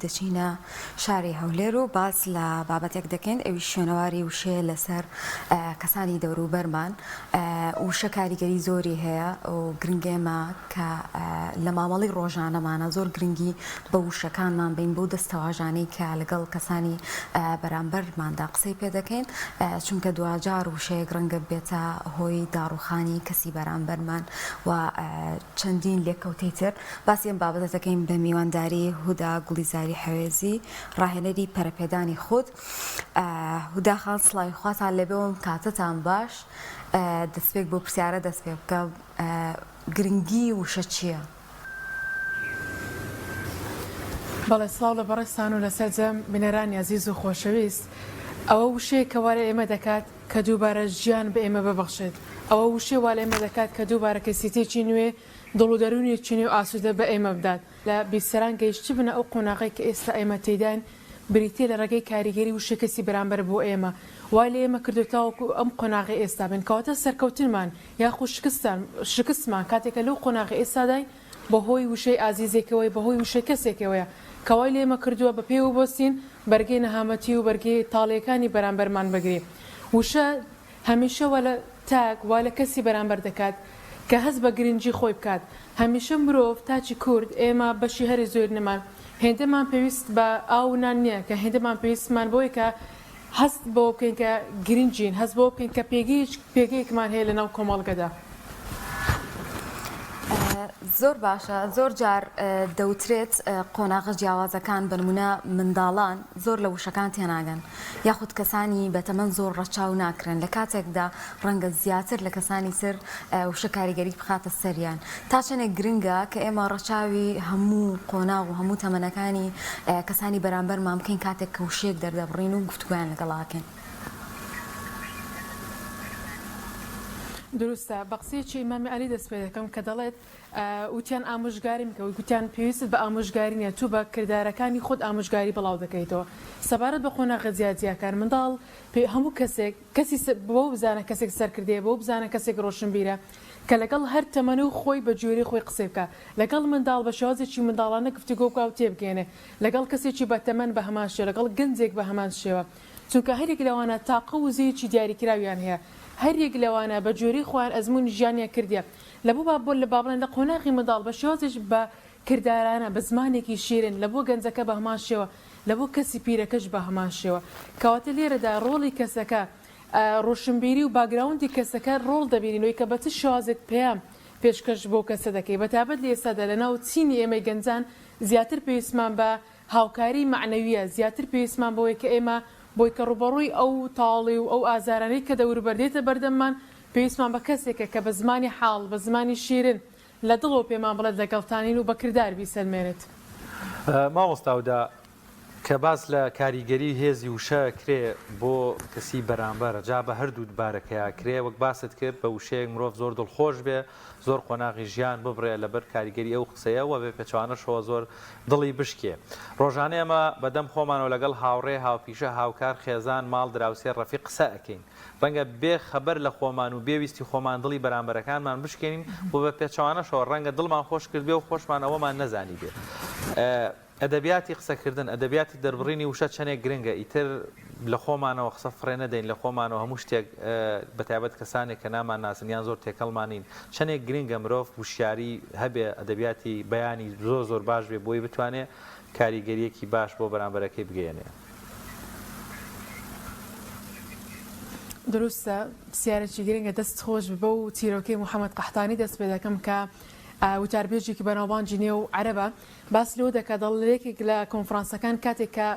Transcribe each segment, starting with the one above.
دەچینە شاری هەولێر و باس لە بابەتێک دەکەین ئەویش شوێنەواری وشەیە لەسەر کەسانی دەوروبەرمان. وشە کاریگەری زۆری هەیە و گرنگە ئێمە کە لە مامەڵەی ڕۆژانەمانە زۆر گرنگی بە وشەکانمان بین بەو دەستەواژانەی کە لەگەڵ کەسانی بەرامبەرماندا قسەی پێ دەکەین چونکە دواجار وشەیەک ڕەنگە بێتە هۆی داڕوخانی کەسی بەرامبەرمان و چەندین لێکەوتەی تر. باسی ئەم بابەتە دەکەین بە میوانداری هودا گوڵیزاری حەوێزی ڕاهێنەری پەرەپێدانی خود. هودا خان سڵاوی خواتان لێبێ و کاتتان باش. دەستپێک بۆ پرسیارە دەست پێ بکە گرنگی وشە چییە؟ بەڵێ سڵاو لە بەڕێزتان و لە سەرجەم بینەرانی ئەزیز و خۆشەویست. ئەوە وشەیە کە وا لە ئێمە دەکات کە دووبارە ژیان بە ئێمە ببەخشێت. ئەوە وشەیە وا لە ئێمە دەکات کە دووبارە کەسێتییەکی نوێ، دڵ و دەروونێکی نوێ و ئاسوودە بە ئێمە بدات. لە بیسەران گەیشتبنە ئەو قۆناغەی کە ئێستا ئێمە تێیداین، بریتییە لە ڕێگەی کاریگەری وشەی کەسی بەرامبەر بۆ ئێمە وای لە ئێمە کردووە تاوەکو ئەم قۆناغەی ئێستا بین. کەواتە سەرکەوتنمان یاخود شکستان شکستمان کاتێک کە لەو قۆناغەی ئێستاداین بەهۆی وشەی ئازیزێکەوەیە، بەهۆی وشەی کەسێکەوەیە کە وای لە ئێمە کردووە بە پێوە بوەستین، بەرگەی نەهامەتی و بەرگەی تاڵییەکانی بەرامبەرمان بگرین. وشە هەمیشە وا لە تاک وا لە کەسی بەرامبەر دەکات کە هەست بە گرنگی خۆی بکات. هەمیشە مرۆڤ تاکی کورد ئێمە بەشی هەرە زۆرینەمان هێندەمان پێویست بە ئاو و نان نییە کە هێندەمان پێویستمان بەوەیە کە هەست بەوە بکەین کە گرنگین، هەست بەوە بکەین کە پێگەیەک پێگەیەکمان هەیە لەناو کۆمەڵگەدا. زۆر باشە، زۆر جار دەوترێت قۆناغە جیاوازەکان بە نموونە منداڵان زۆر لە وشەکان تێناگەن یاخود کەسانی بەتەمەن زۆر ڕەچاو ناکرێن لە کاتێکدا ڕەنگە زیاتر لە کەسانی تر وشە کاریگەری بخاتە سەریان تا چەندێک گرنگە کە ئێمە ڕەچاوی هەموو قۆناغ و هەموو تەمەنەکانی کەسانی بەرامبەرمان بکەین کاتێک کە وشەیەک دەردەبڕین و گفتوگۆیان لەگەڵا ئەکەین. دروستە، بە قسەیەکی ئیمامی عەلی دەست پێ دەکەم کە دەڵێت، وتیان ئامۆژگاریم بکە، گوتیان پێویستت بە ئامۆژگاری نییە، تۆ بە کردارەکانی خۆت ئامۆژگاری بڵاو دەکەیتەوە. سەبارەت بە قۆناغە جیاجیاکان، منداڵ پێ هەموو کەسێک، کەسی بەوە بزانە کەسێک سەرکردەیە، بەوە بزانە کەسێک ڕۆشنبیرە، کە لەگەڵ هەر تەمەن و خۆی بە گوێرەی خۆی قسەی بکا، لەگەڵ منداڵ بە شێوازێکی منداڵانە گفتوگۆ بکا و تێبگەیەنێ، لەگەڵ کەسێکی بەتەمەن بە هەمان شێوە، لەگەڵ گەنجێک بە هەمان شێوە. چونکە هەریەک لەوانە تاقە و وزەیەکی دیاریکراویان هەیە، هەریەک لەوانە بە گوێرەی خۆیان ئەزموونی ژیانیان کردیە. لە بۆ با بۆ لە با بڵێن لە قۆناغی منداڵ بە شێوازێک بە کردارانە بە زمانێکی شیرن لە بۆ گەنجەکە بە هەمان شێوە لە بۆ کەسی پیرەکەش بە هەمان شێوە کەواتە لێرەدا ڕۆڵی کەسەکە ڕۆشنبیری و باگراوندی کەسەکە ڕۆڵ دەبینین لەوەی کە بە چ شێوازێک پەیام پێشکەش بەو کەسە دەکەی بە تایبەت لە ئێستادا لە ناو چینی ئێمەی گەنجان زیاتر پێویستمان بە هاوکاری مەعنەویە زیاتر پێویستمان بەوەیە کە ئێمە بۆی کە ڕووبەڕووی ئەو تاڵی و ئەو ئازارانەی کە دەوروبەر دێتە بەردەممان پێویستمان بە کەسێکە کە بە زمانی حاڵ، بە زمانی شیرن، لە دڵەوە پێمان بڵێت لەگەڵتانین و بە کردار بیسەلمێنێت. مامۆستا هودا، کە باس لە کاریگەری هێزی وشە کرێ بۆ کەسی بەرامبەر، جا بە هەردوو بارەکەیا کرێ، وەک باست کرد بە وشەیەک مرۆڤ زۆر دڵخۆش بێ، زۆر قۆناغی ژیان ببڕێ لەبەر کاریگەری ئەو قسەیە و بە پێچەوانەشەوە زۆر دڵی بشکێ. ڕۆژانە ئێمە بە دەم خۆمانەوە لەگەڵ هاوڕێ، هاوپیشە، هاوکار، خێزان، ماڵ، دراوسێ، ڕەفیق قسە ئەکەین. ڕەنگە بێ خەبەر لە خۆمان و بێ ویستی خۆمان دڵی بەرامبەرەکانمان بشکێنین و بە پێچەوانەشەوە ڕەنگە دڵمان خۆش کردبێ و خۆشمان ئەوەمان نەزانیبێ. ئەدەبیاتی قسەکردن، ئەدەبیاتی دەربڕینی وشە چەنێک گرنگە، ئیتر لە خۆمانەوە قسە فڕێ نەدەین، لە خۆمانەوە هەموو شتێک بە تایبەت کەسانێک کە نامانناسن یان زۆر تێکەڵمان نین، چەنێک گرنگە مرۆڤ وشیاری هەبێ، ئەدەبیاتی بەیانی زۆر زۆر باش بێ بۆی بتوانێ کاریگەرییەکی باش بۆ بەرامبەرەکەی بگەیەنێ. دروستە، پرسیارێکی گرنگە، دەست خۆش بێ. بەو چیرۆکەی محەمەد قەحتانی دەست پێ دەکەم کە وتاربێژێکی بەناوبانگی نێو عەرەبە، باس لەوە دەکات دەڵێ لە یەکێک لە کۆنفرانسەکان کاتێک کە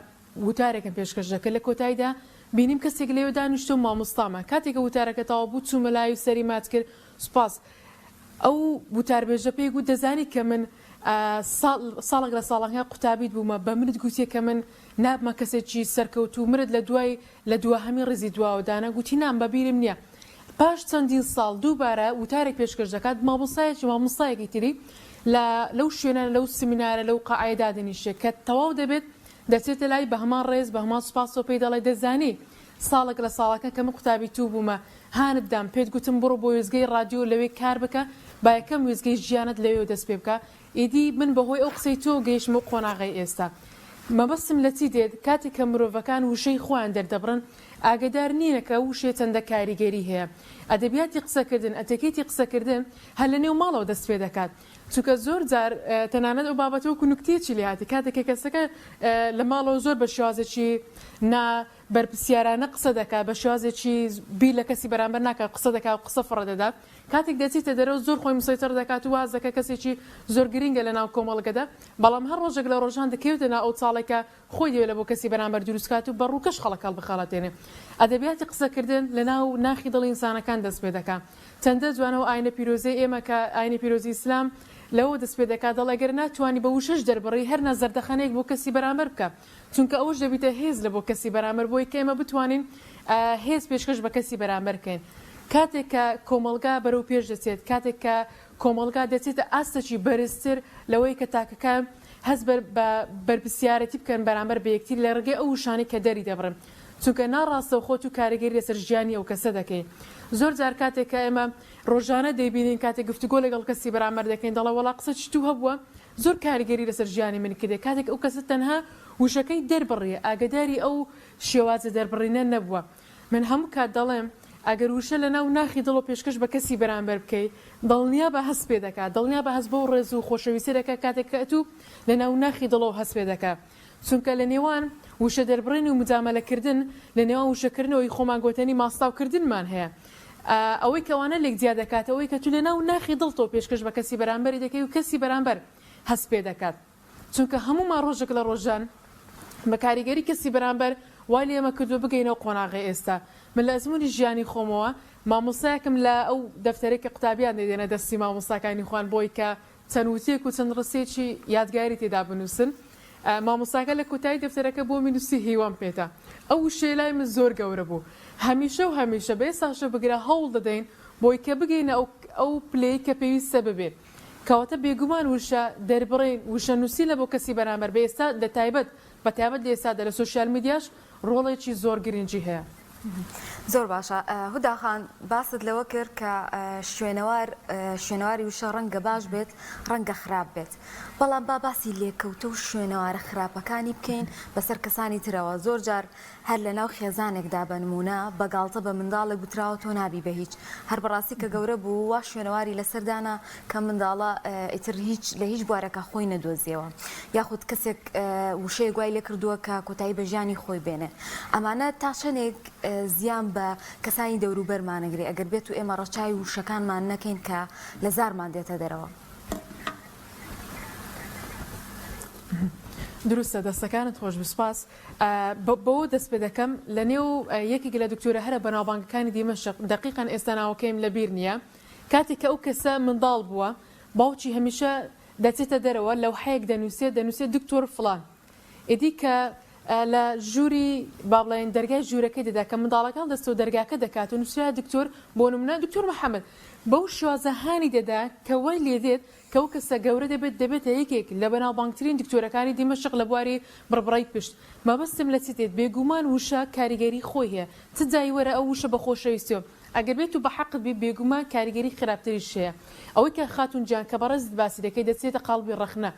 وتارێکم پێشکەش دەکرد لە کۆتاییدا بینیم کەسێک لەوێ دانیشتووە مامۆستامە کاتێک کە وتارەکە تەواو بوو چوومە لای و سەری ماچ کرد سوپاس ئەو وتاربێژە پێی گوت دەزانی کە من ساڵ ساڵێک لە ساڵانکان قوتابیت بوومە بە منت گوتیە کە من نابمە کەسێکی سەرکەوتوو منت لە دوای لە دواهەمین ڕیزی دواوە دانا گوتی نا بە بیرم نییە پاش چەندین ساڵ دووبارە وتارێک پێشکەش دەکات مامۆستایەکی مامۆستایەکی تری لە لەو شوێنە لەو سمینارە لەو قاعەیە دادەنیشێ کە تەواو دەبێت دەچێتە لای بە هەمان ڕێز بە هەمان سوپاسەوە پێی دەڵێ دەزانی ساڵێک لە ساڵەکان کە من قوتابی تو بوومە هانت دام پێت گوتم بڕۆ بۆ وێستگەی ڕادیۆ لەوێ کار بکە با یەکەم وێستگەی ژیانت لەوێوە دەست پێ بکە ئیدی من بەهۆی ئەو قسەی تۆ گەیشتمە ئەو قۆناغەی ئێستا. مەبەستم لە چی دێت، کاتێک کە مرۆڤەکان وشەی خۆیان دەردەبڕن، ئاگەدار نینە کە ئەو وشەیە چەندە کاریگەری هەیە. ئەدەبیاتی قسەکردن، ئەتەکێتی قسەکردن هەر لە نێو ماڵەوە دەست پێ دەکات. چونکە زۆر جار تەنانەت ئەو بابەتە وەکو نوکتەیەکی لێ هاتی، کاتێک کە کەسەکە لە ماڵەوە زۆر بە شێوازێکی نا بەرپرسیارانە قسە دەکات، بە شێوازێکی بیر لە کەسی بەرامبەر ناکات قسە دەکات و قسە فڕە دەدات، کاتێک دەچیتە دەرەوە زۆر خۆی مسەیتەر دەکات و واز دەکات کەسێکی زۆر گرینگە لە ناو کۆمەڵگەدا، بەڵام هەر ڕۆژێک لە ڕۆژان دەکەوێتە ناو ئەو چاڵەی کە خۆی دەیەوێت لە بۆ کەسی بەرامبەر دروست کات و بە ڕووکەش خەڵک هەڵبخەڵەتێنێ. ئەدەبیاتی قسەکردن لە ناو ناخی دڵی ئینسانەکان دەست پێ دەکا. چەندە جوانە ئەو ئاینە پیرۆزەی ئێمە کە ئاینی پیرۆزی ئیسلام لەوە دەست پێ دەکات دەڵێ گەر ناتوانی بە وشەش دەربڕی هەر نا زەردەخەنەیەک بۆ کەسی بەرامبەر بکە چونکە ئەوەش دەبیتە هێز لە بۆ کەسی بەرامبەر بۆی کە ئێمە بتوانین هێز پێشکەش بە کەسی بەرامبەر بکەین. کاتێک کە کۆمەڵگا بەرەو پێش دەچێت، کاتێک کە کۆمەڵگا دەچێتە ئاستێکی بەرزتر لەوەی کە تاکەکان هەست بە بەرپرسیارێتی بکەن بەرامبەر بە یەکتری لە ڕێگەی ئەو وشانەی کە دەری دەبڕن چونکە ناڕاستەوخۆ تو کاریگەری لەسەر ژیانی ئەو کەسە دەکەی زۆر جار کاتێک کە ئێمە ڕۆژانە دەیبینین کاتێک گفتوگۆ لەگەڵ کەسی بەرامبەر دەکەین دەڵێ وەڵا قسەکی تو هەبووە زۆر کاریگەری لەسەر ژیانی من کردێ کاتێک ئەو کەسە تەنها وشەکەی دەربڕیە ئاگەداری ئەو شێوازە دەربڕینە نەبووە من هەموو کات دەڵێم ئەگەر وشە لە ناو ناخی دڵەوە پێشکەش بە کەسی بەرامبەر بکەی دڵنیابە هەست پێ دەکات دڵنیابە هەست بەو ڕێز و خۆشەویستی دەکات کاتێک کە ئەتوو لە ناو ناخی دڵەوە هەست پێ دەکات چونکە لە نێوان وشە دەربڕین و مجامەلە کردن لە نێوان وشە کردنەوەی خۆمان گۆتەنی ماستاو کردنمان هەیە ئەوەی کە ئەوانە لێک جیا دەکاتەوە ئەوەی کە تو لە ناو ناخی دڵتەوە پێشکەش بە کەسی بەرامبەری دەکەی و کەسی بەرامبەر هەست پێ دەکات. چونکە هەموومان ڕۆژێک لە ڕۆژان بە کاریگەری کەسی بەرامبەر وای لە ئێمە کردووە بگەینە ئەو قۆناغەی ئێستا. من لە ئەزموونی ژیانی خۆمەوە مامۆستایەکم لە ئەو دەفتەرەی کە قوتابیان دەیدەنە دەستی مامۆستاکانی خۆیان بۆی کە چەند وتەیەک و چەند ڕستەیەکی یادگاری تێدا بنووسن مامۆستاکە لە کۆتایی دەفتەرەکە بۆمی نووسی هیوام پێتە. ئەو وشەیە لای من زۆر گەورە بوو. هەمیشە و هەمیشە بە ئێستاشەوە بگرە هەوڵ دەدەین بۆی کە بگەینە ئەو ئەو پلەیەی کە پێویستە ببێ. کەواتە بێگومان وشە دەربڕین، وشە نووسین لە بۆ کەسی بەرامبەر بە ئێستا لە تایبەت بە تایبەت لە ئێستادا لە سۆشیال میدیاش ڕۆڵێکی زۆر گرنگی هەیە. زۆر باشە هودا خان باست لەوە کرد کە شوێنەوار شوێنەواری وشە ڕەنگە باش بێت ڕەنگە خراپ بێت بەڵام با باسی لێکەوتە و شوێنەوارە خراپەکانی بکەین بەسەر کەسانی ترەوە زۆر جار هەر لە ناو خێزانێکدا بە نموونە بە گاڵتە بە منداڵێک گوتراوە تۆ نابی بە هیچ، هەر بەڕاستی کە گەورە بوو وا شوێنەواری لەسەر دانا کە منداڵە ئیتر هیچ لە هیچ بوارێکا خۆی نەدۆزیەوە یاخود کەسێک وشەیەک وای لێ کردووە کە کۆتایی بە ژیانی خۆی بێنێ ئەمانە تا چەندێک زیان بە کەسانی دەوروبەرمان ئەگرێ ئەگەر بێت و ئێمە ڕەچاوی وشەکانمان نەکەین کە لە زارمان دێتە دەرەوە. دروستە دەستەکانت خۆش بی سوپاس. بەوە دەست پێ دەکەم لە نێو یەکێک لە دکتۆرە هەرە بەناوبانگەکانی دیمەشق دەقیقەن ئێستا ناوەکەیم لە بیر نییە کاتێک کە ئەو کەسە منداڵ بووە باوکی هەمیشە دەچێتە دەرەوە لەوحەیەک دەنووسێت دەنووسێت دکتۆر فڵان ئیدی کە لە ژووری با بڵێن دەرگای ژوورەکەی دەدا کە منداڵەکان دەستەوە دەرگاکە دەکات و نووسرا دکتۆر بۆ نمونە دکتۆر محەممەد بەو شێوازە هانی دەدا کە وای لێدێت کە ئەو کەسە گەورە دەبێت دەبێتە یەکێک لە بەناوبانگترین دکتۆرەکانی دیمەشق لە بواری بڕبڕەی پشت. مەبەستم لە چی دێت بێگومان وشە کاریگەری خۆی هەیە چ جای وەرە ئەو وشە بە خۆشەویستیەوە ئەگەر بێت و بە حەقت بی بێگومان کاریگەری خراپتریش هەیە ئەوەی کە خاتوون گیان کە بەڕێزت باسی دەکەی دەچێتە قاڵبی ڕەخنە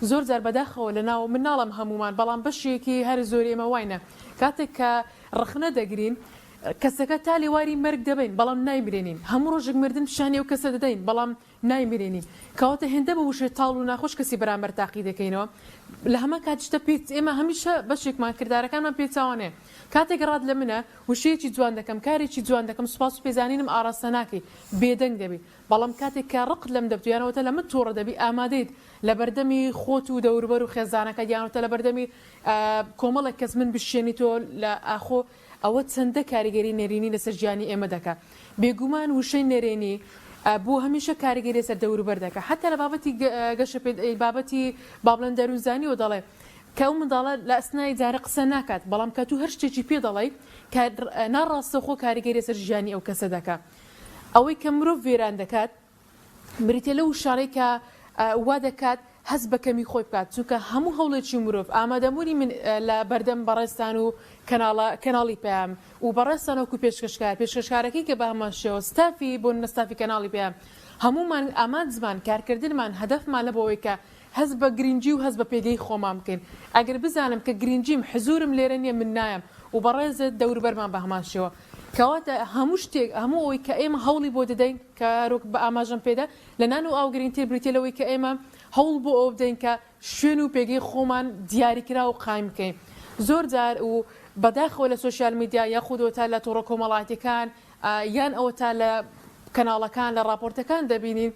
زۆر جار بەداخەوە لە ناو من ناڵێم هەموومان بەڵام بەشێکی هەرە زۆری ئێمە واینە کاتێک کە ڕەخنە دەگرین کەسەکە تا لێواری مەرگ دەبەین بەڵام نایمرێنین هەموو ڕۆژێک مردن پیشانی ئەو کەسە دەدەین بەڵام نایمرێنی. کەواتە هێندە بە وشەی تاڵ و ناخۆش کەسی بەرامبەر تاقی دەکەینەوە لە هەمان کاتیشدا پێ ئێمە هەمیشە بەشێکمان کردارەکانمان پێچەوانەیە کاتێک ڕات لە منە وشەیەکی جوان دەکەم کارێکی جوان دەکەم سوپاس و پێزانینم ئاراستە ناکەی بێدەنگ دەبی بەڵام کاتێک کە ڕقت لەم دەبت یانەوەتە لە من توڕە دەبی ئامادەیت لە بەردەمی خۆت و دەوروبەر و خێزانەکەت یانەوەتە لە بەردەمی کۆمەڵێک کەس من بشێنیتەوە لە ئاخۆ ئەوە چەندە کاریگەری نەرێنی لەسەر ژیانی ئێمە دەکات؟ بێگومان وشەی نەرێنی بۆ هەمیشە کاریگەری لەسەر دەوروبەر دەکات حەتا لە بابەتی گەشە بابەتی با بڵێن دەروونزانیەوە دەڵێ کە ئەو منداڵە لە ئەسنای جارە قسە ناکات بەڵام کە تو هەر شتێکی پێ دەڵێی ناڕاستەوخۆ کاریگەری لەسەر ژیانی ئەو کەسە دەکات ئەوەی کە مرۆڤ وێران دەکات بریتیە لەو وشانەی کە وا دەکات هەست بە کەمی خۆی بکات، چونکە هەموو هەوڵێکی مرۆڤ، ئامادەبوونی من لە بەردەم بەڕێزتان و کەناڵە کەناڵی پەیام و بەڕێزتان وەکو پێشکەشکار، پێشکەشکارەکەی کە بە هەمان شێوە ستافی بۆ نمونە ستافی کەناڵی پەیام، هەموومان ئامانجمان، کارکردنمان، هەدەفمان لە بۆ ئەوەی کە. هەست بە گرنگی و هەست بە پێگەی خۆمان بکەین. ئەگەر بزانم کە گرنگیم، حزوورم لێرە نییە، من نایەم و بەڕێزت دەوروبەرمان بە هەمان شێوە. کەواتە هەموو شتێک، هەموو ئەوەی کە ئێمە هەوڵی بۆ دەدەین، کە هەروەک بە ئاماژەم پێدا، لە نان و ئاو گرنگتر بریتییە لەوەی کە ئێمە هەوڵ بۆ ئەوە بدەین کە شوێن و پێگەی خۆمان دیاریکراو قایم بکەین. زۆر جار و بەداخەوە لە سۆشیال میدیا یاخود ئەوەتا لە تۆڕە کۆمەڵایەتیەکان یان ئەوەتا لە کەناڵەکان لە ڕاپۆرتەکان دەبینین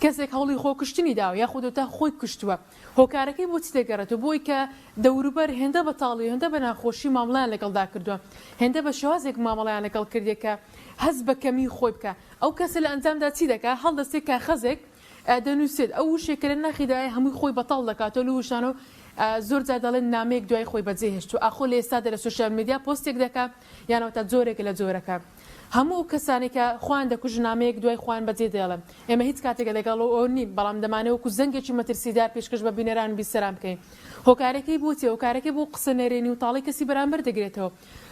کەسێک هەوڵی خۆکوشتنی داوە یاخود ئەوەتا خۆی کوشتووە هۆکارەکەی بۆ چی دەگەڕێتەوە بۆی کە دەوروبەر هێندە بە تاڵی هێندە بە ناخۆشی مامەڵەیان لەگەڵدا کردووە هێندە بە شێوازێک مامەڵەیان لەگەڵ کردیە کە هەست بە کەمی خۆی بکا ئەو کەسە لە ئەنجامدا چی دەکا هەڵدەستێ کاخەزێک دەنووسێت، ئەو وشەی کە لە ناخیدایە هەمووی خۆی بەتاڵ دەکاتەوە لەو وشانە و زۆر جار دەڵێن نامەیەک دوای خۆی بەجێ هێشتووە، ئاخۆ لە ئێستادا لە سۆشیال میدیا پۆستێک دەکا یان ئەوەتا جۆرێک لە جۆرەکان. هەموو ئەو کەسانەی کە خۆیان دەکوژن نامەیەک دوای خۆیان بەجێ دێڵن. ئێمە هیچ کاتێک لەگەڵ ئەوە نین، بەڵام دەمانەوێ وەکو زەنگێکی مەترسیدار پێشکەش بە بینەران و بیسەران بکەین. هۆکارەکەی بۆ چیە؟ هۆکارەکەی بۆ قسە نەرێنی و تاڵی کەسی بەرامبەر دەگرێتەوە.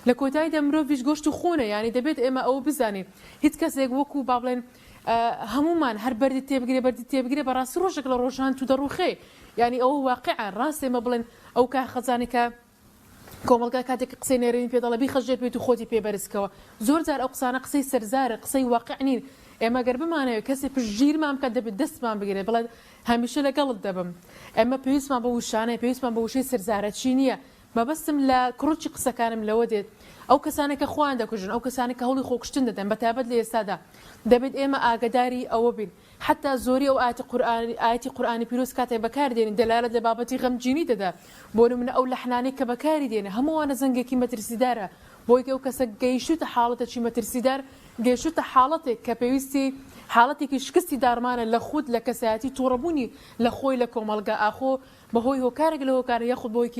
لە کۆتاییدا مرۆڤیش گۆشت و خوونە، یانی دەبێت ئێمە ئەوە بزانین هیچ کەسێک وەکو با بڵێن هەموومان هەر بەردت تێ بگرێ بەردت تێ بگرێ بەڕاستی ڕۆژێک لە ڕۆژان تو دەڕوخێ یانی ئەوە واقیعە ڕاست ئێمە بڵێن ئەو کاخەزانەی کە کۆمەڵگا کاتێک کە قسەی نەرێنی پێ دەڵێ بیخە ژێر پێت و خۆتی پێ بەرز کەوە زۆر جار ئەو قسانە قسەی سەرزارە قسەی واقیع نین ئێمە گەر بمانەوێت کەسێ پشتگیرمان بکات دەبێت دەستمان بگرێت بڵێت هەمیشە لەگەڵت دەبم ئێمە پێویستمان بە وشانەیە پێویستمان بە وشەی سەرزارەکی نییە مەبەستم لە کڕۆکی قسەکانم لەوە دێت ئەو کەسانەی کە خۆیان دەکوژن، ئەو کەسانەی کە هەوڵی خۆکوشتن دەدەن بە تایبەت لە ئێستادا دەبێت ئێمە ئاگەداری ئەوە بین حەتا زۆری ئەو ئایەتی قورئان ئایەتی قورئانی پیرۆز کاتێک بەکار دێنین دەلالەت لە بابەتی غەمگینی دەدا بۆ نمونە ئەو لەحنانەی کە بەکاری دێنێ هەموو ئەوانە زەنگێکی مەترسیدارە بۆی کە ئەو کەسە گەیشتووتە حاڵەتێکی مەترسیدار گەیشتووتە حاڵەتێک کە پێویستی حاڵەتێکی شکستی داڕمانە لە خود لە کەسایەتی توڕەبوونی لە خۆی لە کۆمەڵگا ئاخۆ بەهۆی هۆکارێک لە هۆکارە یاخود بەهۆی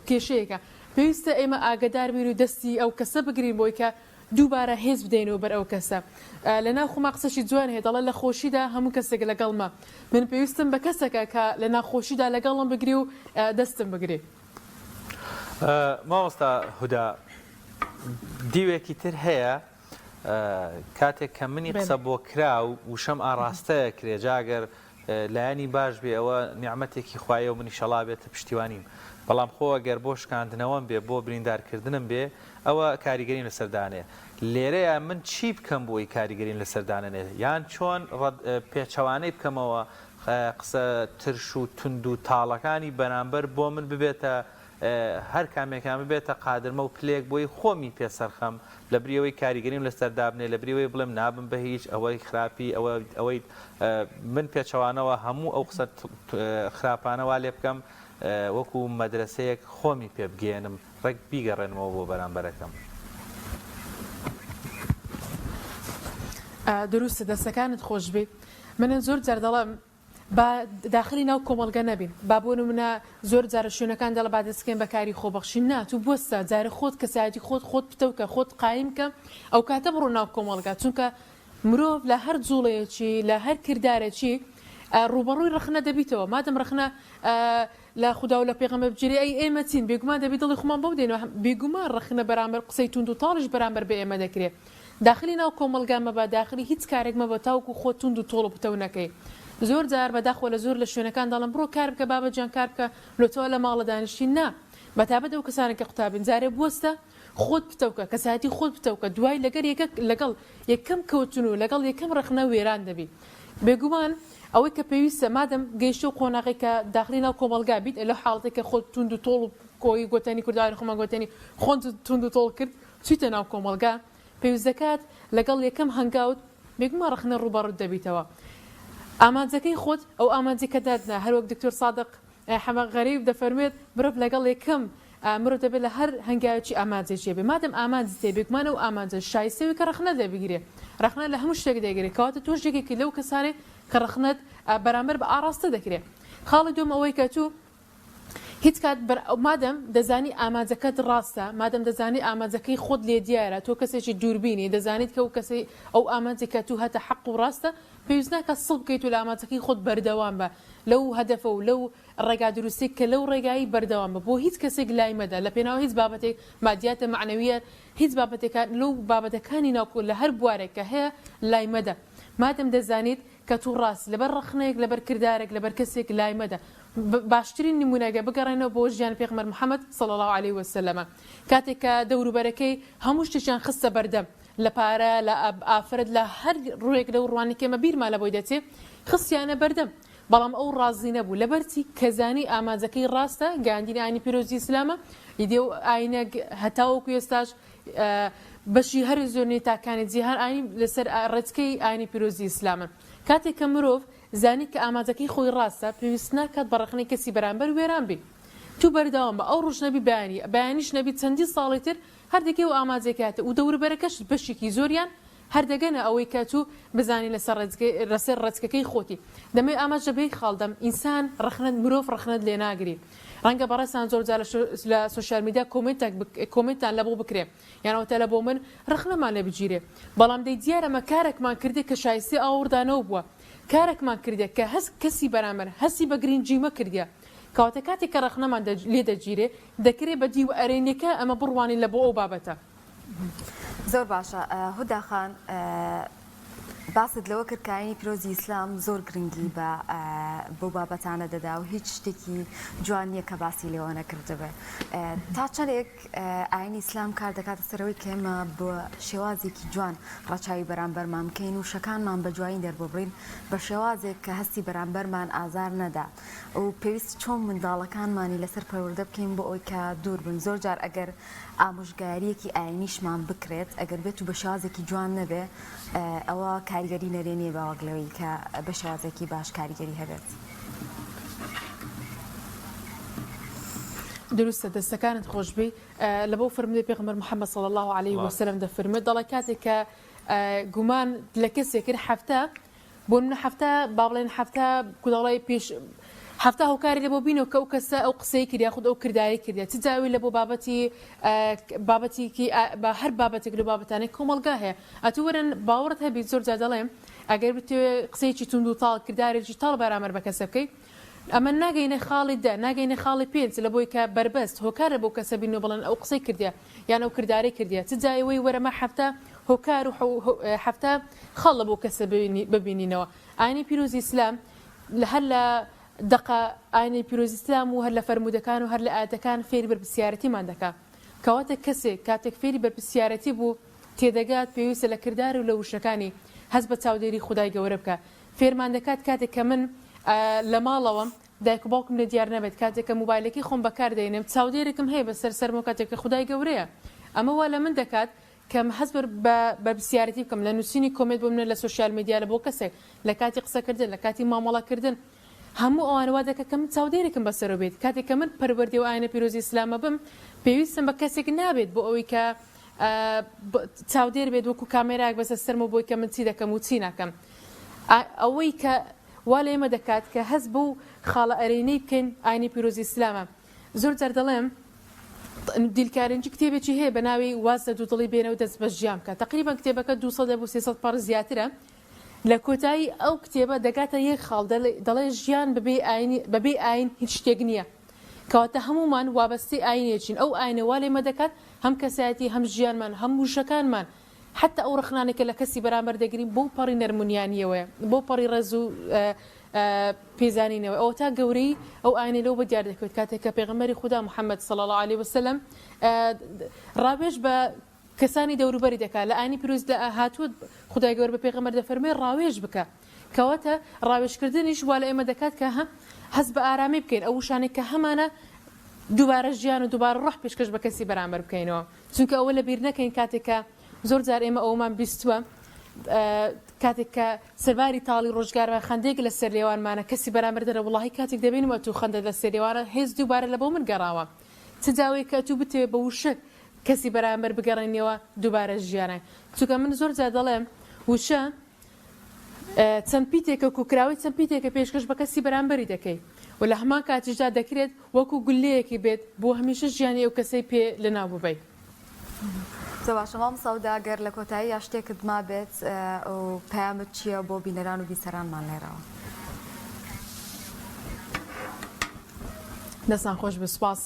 کێشەیەکە پێویستە ئێمە ئاگەدار بین و دەستی ئەو کەسە بگرین بۆی کە دووبارە هێز بدەینەوە بەر ئەو کەسە. لە ناو خۆمان قسەشی جوان هەیە دەڵێ لە خۆشیدا هەموو کەسێک لەگەڵمە من پێویستم بە کەسێکە کە لە ناخۆشیدا لەگەڵم بگری و دەستم بگری. مامۆستا هودا دیوێکی تر هەیە کاتێک کە منی قسە بۆ کرا و وشەم ئاڕاستەیە کرێ جا گەر لایەنی باش بێ ئەوە نیعمەتێکی خوایە و منیش ئەڵا بێتە پشتیوانیم بەڵام خۆ ئەگەر بۆ شکاندنەوەم بێ بۆ بریندار کردنم بێ ئەوە کاریگەریم لەسەر دانێ لێرەیا من چی بکەم بۆی کاریگەریم لەسەر دانەنێ یان چۆن ڕەد پێچەوانەی بکەمەوە قسە ترش و توند و تاڵەکانی بەرامبەر بۆ من ببێتە هەر کامێکیان ببێتە قادرمە و پلەیەک بۆی خۆمی پێ سەرخەم لەبری ئەوەی کاریگەریم لەسەر دابنێ لەبری ئەوەی بڵێم نابم بە هیچ ئەوەی خراپی ئەوە ئەوەی من پێچەوانەوە هەموو ئەو قسە خراپانە وا لێ بکەم وەکو مەدرەسەیەک خۆمی پێ بگەیەنم ڕێک بیگەڕێنمەوە بۆ بەرامبەرەکەم. دروستە دەستەکانت خۆشبی من زۆر جار دەڵێم با داخلی ناو کۆمەڵگە نەبین با بۆ نمونە زۆر جارە شوێنەکان دەڵێ با دەست بکەین بە کاری خۆبەخشی نا تو بوەستە جارێ خۆت کەسایەتی خۆت خۆت پتەو کە خۆت قایم کە ئەو کاتە بڕۆ ناو کۆمەڵگا چونکە مرۆڤ لە هەر جوڵەیەکی لە هەر کردارێکی ڕووبەڕووی ڕەخنە دەبیتەوە مادەم ڕەخنە لە خودا و لە پێغەمبەر بگیرێ ئەی ئێمە چین بێگومان دەبی دڵی خۆمان بەو دێنەوە بێگومان ڕەخنە بەرامبەر قسەی توند و تاڵیش بەرامبەر بە ئێمە دەکرێ داخلی ناو کۆمەڵگا مەبە داخلی هیچ کارێک مەبە تاوەکو خۆت توند و تۆڵ و پتەو نەکەی زۆر جار بەداخەوە لە زۆر لە شوێنەکان دەڵێن بڕۆ کار بکە بابە گیان کار بکە لۆ تۆ لە ماڵە دانیشتی نا بەتابەت ئەو کەسانە کە قوتابین جارێ بوەستە خۆت پتەو کە کەسایەتی خۆت پتەو کە دوای لەگەر یەکە لەگەڵ یەکەم کەوتن و لەگەڵ یەکەم ڕەخنە وێران دەبی بێگومان ئەوەی کە پێویستە مادەم گەیشتەو قۆناغێک کە داخلی ناو کۆمەڵگا بیت لەو حاڵەتێک کە خۆت توند و تۆڵ و کۆی گۆتەنی کوردەواری خۆمان گۆتەنی خۆت توند و تۆڵ کرد چویتە ناو کۆمەڵگا پێویست دەکات لەگەڵ یەکەم هەنگاوت بێگومان ڕەخنە ڕووبەڕووت دەبیتەوە ئامانجەکەی خۆت ئەو ئامانجەی کە داتنا هەروەک دکتۆر سادق حەمە غەریب دەفەرموێت مرۆڤ لەگەڵ یەکەم مرۆڤ دەبێت لە هەر هەنگاوێکی ئامانجێکی هەبێ مادەم ئامانجت هەیە بێگومان ئەو ئامانجە شایستەوی کە ڕەخنە لێ بگیرێ ڕەخنە لە هەموو شتێک دەگرێ کەواتە تۆش یەکێکی لەو کەسانەی کە ڕەخنەت بەرامبەر بە ئاڕاستە دەکرێ خاڵی دووەم ئەوەی کە تو هیچ کات بەر مادەم دەزانی ئامانجەکەت ڕاستە مادەم دەزانی ئامانجەکەی خۆت لێ دیارە تۆ کەسێکی دووربینی دەزانیت کە ئەو کەسەی ئەو ئامانجی کە تو هەتە حەق و ڕاستە پێویست ناکات سڵ بکەیت و لە ئامانجەکەی خۆت بەردەوام بە لەو هەدەفە و لەو ڕێگا دروستەی کە لەو ڕێگایی بەردەوام بە بۆ هیچ کەسێک لای مەدە لە پێناو هیچ بابەتێک مادیاتە مەعنەویە هیچ بابەتێکان لەو بابەتەکانی ناو لە هەر بوارێک کە هەیە لای مەدە مادەم دەزانیت. کە تو ڕاستی لەبەر ڕەخنەیەک لەبەر کردارێک لەبەر کەسێک لای مەدە باشترین نمونە گەر بگەڕێنەوە بۆ ژیانی پێغەمبەر محمد صلی اللە علیە وسلم کاتێک کە دەوروبەرەکەی هەموو شتێکیان خستە بەردەم لە پارە لە ئافرەت لە هەر ڕووێک لەو ڕوانەی کە ئێمە بیرمان لە بۆی دەچێ خستیانە بەردەم بەڵام ئەو ڕازی نەبوو لەبەرچی کە زانی ئامانجەکەی ڕاستە گەیاندنی ئاینی پیرۆزی ئیسلامە ئیدی ئەو ئاینە هەتاوەکو ئێستاش بەشی هەرە زۆرینەی تاکانی جیهان ئاینی لەسەر ڕێچکەی ئاینی پیرۆزی ئیسلامن کاتێک کە مرۆڤ زانی کە ئامانجەکەی خۆی ڕاستە پێویست ناکات بە ڕەخنەی کەسی بەرامبەر وێران بی تو بەردەوام بە ئەو ڕۆژ نەبی بەیانی بەیانیش نەبی چەندین ساڵی تر هەر دەگەی و ئامانجەکەت و دەوروبەرەکەشت بەشێکی زۆریان هەر دەگەنە ئەوەی کە تو بزانی لەسەر ڕێچکەی لەسەر ڕێچکەکەی خۆتی دەمەوێ ئاماژە بە یەک خاڵ دەم ئینسان ڕەخنەت مرۆڤ ڕەخنەت لێ ناگری ڕەنگە بەڕێزتان زۆر جار لە سۆشیال میدیا کۆمێنتێک کۆمێنتان لە بۆ بکرێ یان ئەوەتا لە بۆ من ڕەخنەمان لێ بگیرێ بەڵام دەی دیارە مە کارێکمان کردێ کە شایستەی ئاوڕدانەوە بووە کارێکمان کردێ کە هەست کەسی بەرامبەر هەستی بە گرنگی مەکردیە کەواتە کاتێک کە ڕەخنەمان لێ دەگیرێ دەکرێ بە دیوە ئەرێنیەکە ئەمە بڕوانین لە بۆ ئەو بابەتە. زۆر باشە هودا خان باست لەوە کرد کە ئاینی پیرۆزی ئیسلام زۆر گرنگی بە بەو بابەتانە دەدا و هیچ شتێکی جوان نییە کە باسی لێوە نەکردبێ تا چەندێک ئاینی ئیسلام کار دەکاتە سەرەوەی کە ئێمە بە شێوازێکی جوان ڕەچاوی بەرامبەرمان بکەین و شەکانمان بە جوانی دەرببڕین بە شێوازێک کە هەستی بەرامبەرمان ئازار نەدا و پێویست چۆن منداڵەکانمانی لەسەر پەروەردە بکەین بۆ ئەوەی کە دوور بن زۆر جار ئەگەر ئامۆژگارییەکی ئاینیشمان بکرێت ئەگەر بێت و بە شێوازێکی جوان نەبێ ئەوە کاریگەری نەرێنیە بە وەک لەوەی کە بە شێوازێکی باش کاریگەری هەبێت. دروستە دەستەکانت خۆشبی لە بۆ فەرمودەی پێغەمبەر محمد صلی اللە علیه وسلم دەفەرموێت دەڵێ کاتێک کە گومان لە کەسێک کرد حەفتا بۆ نمونە حەفتا با بڵێن حەفتا کودەڵی پێش حەفتا هۆکاری لە بۆ بینەوە کە ئەو کەسە ئەو قسەی کرد یاخود ئەو کرداری کردە چ جاوی لە بۆ بابەتی بابەتێکی بە هەر بابەتێک لە بابەتانەی کۆمەڵگا هەیە ئەتو وەرن باوەڕت هەبی زۆر جار دەڵێم ئەگەر بتەوێ قسەیەکی توند و تاڵ کردارێکی تاڵ بەرامبەر بە کەسە بکەی ئەمە ناگەینە خاڵی دە ناگەینە خاڵی پێنج لە بۆی کە بەربەست هۆکارە بۆ کەسە بین و بڵێن ئەو قسەی کردە یان ئەو کردارەی کردیە چ جایەوەی وەرەمە حەفتا هۆکار و حەفتا خاڵ لە بۆ کەسە ببینینەوە ئاینی پیرۆزی ئیسلام لە هەر لە دەقە ئاینی پیرۆزی ئیسلام و هەر لە فەرموودەکان و هەر لە ئایەتەکان فێری بەرپرسیارەتیمان دەکا کەواتە کەسێک کاتێک فێری بەرپرسیارەتی بوو تێدەگات پێویستە لە کردار و لە وشەکانی هەست بە چاودێری خودای گەورە بکا فێرمان دەکات کاتێک کە من لە ماڵەوەم دایک و باوکم لێ دیار نەبێت کاتێک کە موبایلەکەی خۆم بەکار دەینم چاودێرێکم هەیە بەسەر سەرمەوە کاتێک کە خودای گەورەیە ئەمە وا لە من دەکات کە هەست بە بەرپرسیارێتی بکەم لە نووسینی comment بۆ منە لە social media لە بۆ کەسێک لە کاتی قسەکردن لە کاتی مامەڵەکردن هەموو ئەوانە وا دەکات کە من چاودێرێکم بەسەرەوە بێت کاتێک کە من پەروەردەی و ئاینە پیرۆزی ئیسلامە بم پێویستم بە کەسێک نابێت بۆ ئەوەی کە چاودێر بێت وەکو کامێرایەک بەسەر سەرمەوە بۆی کە من چی دەکەم و چی ناکەم ئەوەی کە وا لە ئێمە دەکات کە هەست بەو خاڵە ئەرێنیەی بکەین ئاینی پیرۆزی ئیسلامە زۆر جار دەڵێم دیل کارنجی کتێبێکی هەیە بە ناوی واز لە دوودڵی بێنە و دەست بە ژیان بکە تقریبا کتێبەکە 200 بۆ 300 پەڕ زیاترە لە کۆتایی ئەو کتێبە دەگاتە یەک خاڵ دەڵێ ژیان بەبێ ئاینی بەبێ ئاین هیچ شتێک نییە کەواتە هەمومان وابەستەی ئاینێکین ئەو ئاینە وا لێمە دەکات هەم کەسایەتی هەم ژیانمان هەم وشەکانمان حەتتا ئەو ڕەخنانەی کە لە کەسی بەرامبەر دەگرین بەو پەڕی نەرمونیانییەوەیە، بەو پەڕی ڕێز و پێزانینەوەیە. ئەوەتا گەورەیی ئەو ئاینەی لەوە بەدیار دەکەوێت کاتێک کە پێغەمبەری خودا محەممەد صلی اللە علیە وسلم ڕاوێژ بە کەسانی دەوروبەری دەکات لە ئاینی پیرۆزدا هاتووە خودای گەورە بە پێغەمبەر دەفەرموێ ڕاوێژ بکە کەواتە ڕاوێژکردنیش وا لە ئێمە دەکات کە هەست بە ئارامی بکەین ئەو وشانەی کە هەمانە دووبارە ژیان و دووبارە ڕۆح پێشکەش بە کەسی بەرامبەر بکەینەوە. چونکە ئەوە لەبیر نەکەین کاتێک کە زۆر جار ئێمە ئەوەمان بیستووە کاتێک کە سەرباری تاڵی ڕۆژگارمان خەندەیەک لەسەر لێوانمانە کەسی بەرامبەر دەرە وڵاهی کاتێک دەبینم ئەتوو خەندەت لەسەر لێوانە هێز دووبارە لە بۆ من گەڕاوە چ جاوەیەک کە ئەتوو بتەوێ بە وشە کەسی بەرامبەر بگەڕێنیەوە دووبارە ژیانە چونکە من زۆر جار دەڵێم وشە چەند پیتێکە کۆکراوەی چەند پیتێکە پێشکەش بە کەسی بەرامبەری دەکەی و لە هەمان کاتیشدا دەکرێت وەکو گوللەیەکی بێت بۆ هەمیشە ژیانی ئەو کەسەی پێ لەناو ببەی. زۆر باشە مامۆستا هودا گەر لە کۆتاییا شتێکت مابێت و پەیامت چییە بۆ بینەران و بیسەرانمان لێرەوە؟ دەستان خۆش بێت سوپاس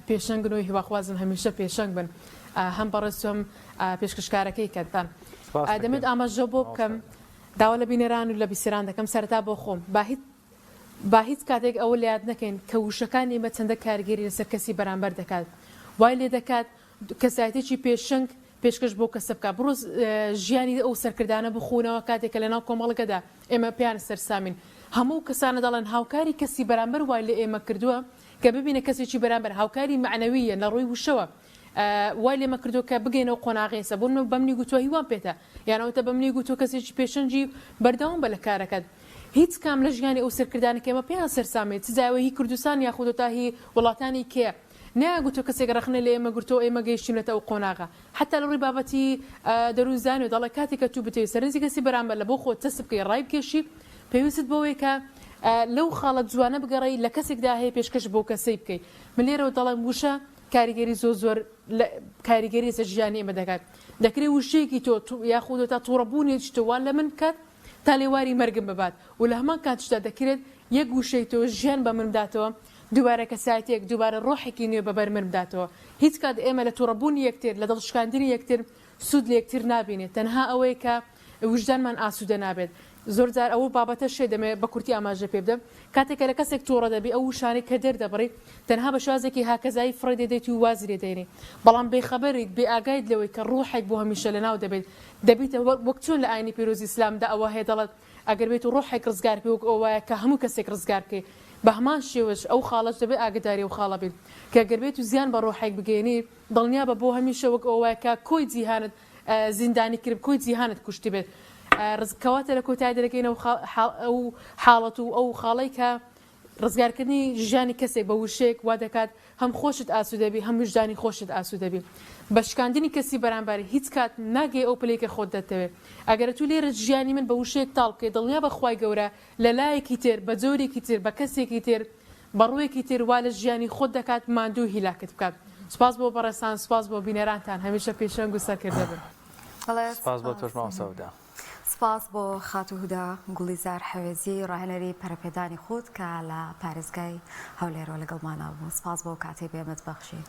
پێشەنگن و هیواخوازم هەمیشە پێشەنگ بن هەم بەڕێزتم پێشکەشکارەکەی کەتان دەمێت ئاماژە بۆ بکەم. داوا لە بینەران و لە بیسەران دەکەم سەرەتا بۆ خۆم با هیچ با هیچ کاتێک ئەوە لە یاد نەکەین کە وشەکانی ئێمە چەندە کاریگەری لەسەر کەسی بەرامبەر دەکات وای لێ دەکات کەسایەتێکی پێشەنگ پێشکەش بۆ کەسە بکات بڕۆ ژیانی ئەو سەرکردانە بخونەوە کاتێک کە لەناو کۆمەڵگەدا ئێمە پێیان سەرسامین هەموو کەسانە دەڵێن هاوکاری کەسی بەرامبەر وای لە ئێمە کردووە کە ببینە کەسێکی بەرامبەر هاوکاری مەعنەوییە لە ڕووی وشەوە وای لێمە کردووە کە بگەینەوە قۆناغی ئێستا بۆ نمونە بەمنی گوتووە هیوام پێتە یان ئەوەتا بەمنی گوتووە کەسێکی پێشەنگی بەردەوام بە لە کارەکەت هیچ کام لە ژیانی ئەو سەرکردانە کە ئێمە پێیان سەرسامین چ جا هی کوردستان یاخود تا هی وڵاتانی کێ نەیان گوتووە کەسێک ڕەخنە لە ئێمە گرتووە ئێمە گەیشتینەتە ئەو قۆناغە حەتا لە ڕووی بابەتی دەروونزانیەوە دەڵێ کاتێک کە تو بتەوێت سەرنجی کەسی بەرامبەر لە بۆ خۆت چەسپ بکەی ڕایبکێشی پێویستت بەوەیە کە لەو خاڵە جوانە بگەڕێی لە کەسێکدا هەیە پێشکەش بەو کەسەی بکەی من لێرەوە دەڵێم وشە کاریگەری زۆر زۆر کاریگەری لەسەر ژیانی ئێمە دەکات دەکرێت وشەیەکی تۆ یاخود تا توڕەبوونێکی تۆ وا لە من بکات تا لێواری مەرگم ببات و لە هەمان کاتیشدا دەکرێت یەک وشەی تۆ ژیان بە من بداتەوە دووبارە کەسایەتیەک دووبارە ڕۆحێکی نوێ بە بەر من بداتەوە هیچ کات ئێمە لە توڕەبوونی یەکتر لە دڵشکاندنی یەکتر سوود لە یەکتر نابینێت تەنها ئەوەیە کە ویژدانمان ئاسوودە نابێت. زۆر جار ئەو بابەتەش هەیە دەمەوێت بە کورتی ئاماژە پێ بدەم، کاتێک کە لە کەسێک تووڕە دەبی ئەو وشانەی کە دەردەبڕی تەنها بە شێوازێکی هاکەزایی فڕێ دەدەیت و وازی لێ دەێنی بەڵام بێخەبەریت بێ ئاگایت لەوەی کە ڕوحێک بۆ هەمیشە لەناو دەبێت دەبیتە وەک چۆن لە ئاینی پیرۆزی ئیسلامدا ئەوە هەیە دەڵێت ئەگەر بێت و ڕوحێک ڕزگار بکەی وەک ئەوە وایە کە هەموو کەسێک ڕزگار بکەی بە هەمان شێوەش ئەو خاڵەش دەبێت ئاگەداری ئەو خاڵە بین کە گەر بێت و زیان بە ڕوحێک بگەیەنی دڵنیابە بۆ هەمیشە وەک ئەوە وایە کە کۆی جیهانت زیندانی کرد کۆی جیهانت کوشتبێت کەواتە لە کۆتایدا دەگەینە ئەو حاڵەت و ئەو خاڵەی کە ڕزگارکردنی ژیانی کەسێک بە وشەیەک وا دەکات هەم خۆشت ئاسوودەبی هەم ویژدانی خۆشت ئاسوودەبی بە شکاندنی کەسی بەرامبەر هیچ کات ناگەی ئەو پلەی کە خۆت دەتەوێت ئەگەر تو لێرە ژیانی من بە وشەیەک تاڵ بکەی دڵنیابە خوای گەورە لە لایەکی تر بە جۆرێکی تر بە کەسێکی تر بە ڕووێکی تر وا لە ژیانی خۆت دەکات ماندوو هیلاکت بکات. سوپاس بۆ بەڕێزتان سوپاس بۆ بینەرانتان هەمیشە پێشەنگ و سەرکردە بن. سوپاس بۆ تۆش مامۆستا هودا. سپاس بۆ خاتوو هودا گوڵیزار حەوێزی ڕاهێنەری پەرەپێدانی خود کە لە پارێزگای هەولێرەوە لەگەڵمانا بوو. سپاس بۆ ئەو کاتەی بە ئێمەت بەخشی.